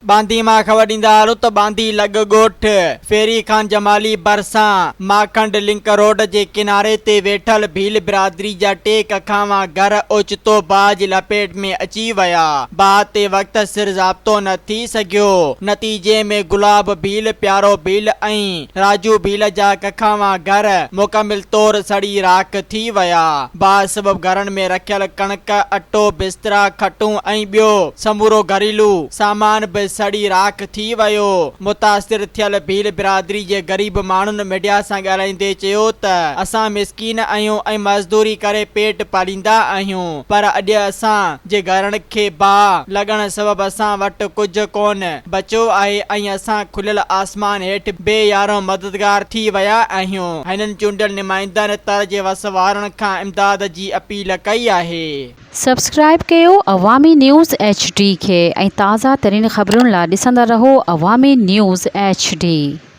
ٻانڌي مان خبر ڏيندا هلون ته ٻانڌي لڳ ڳوٺ ڦيري خان جمالي ڀرسان ماکنڊ لنڪ روڊ جي ڪناري تي ويٺل ڀيل برادري جا ٽي ڪکاوان گهر اوچتو باهه جي لپيٽ ۾ اچي ويا، باهه تي وقت سر ضابطو نه ٿي سگهيو، نتيجي ۾ گلاب ڀيل، پيارو ڀيل ۽ راجو ڀيل جا ڪکاوان گهر مڪمل طور سڙي راک ٿي ويا. باهه سبب گهرن ۾ رکيل ڪڻڪ، اٽو، بسترا، کٽون ۽ ٻيو سمورو گهريلو سامان به سڙي راک ٿي ويو. متاثر ٿيل ڀيل برادري جي غريب ماڻهن ميڊيا سان ڳالهائيندي چيو ته اسان مسڪين آهيون ۽ مزدوري ڪري پيٽ پاليندا آهيون پر اڄ اسان جي گهرن کي باهه لڳڻ سبب اسان وٽ ڪجهه ڪونه بچيو آهي ۽ اسان کليل آسمان هيٺ بي يارو مددگار ٿي ويا آهيون. هنن چونڊيل نمائندن تر جي وس وارن کان امداد جي اپيل ڪئي آهي. سبسڪرائيب ڪيو عوامي نيوز ايڇ ڊي کي ۽ تازه ترين خبرن لا ڏسندا رهو عوامي نيوز ايڇ ڊي.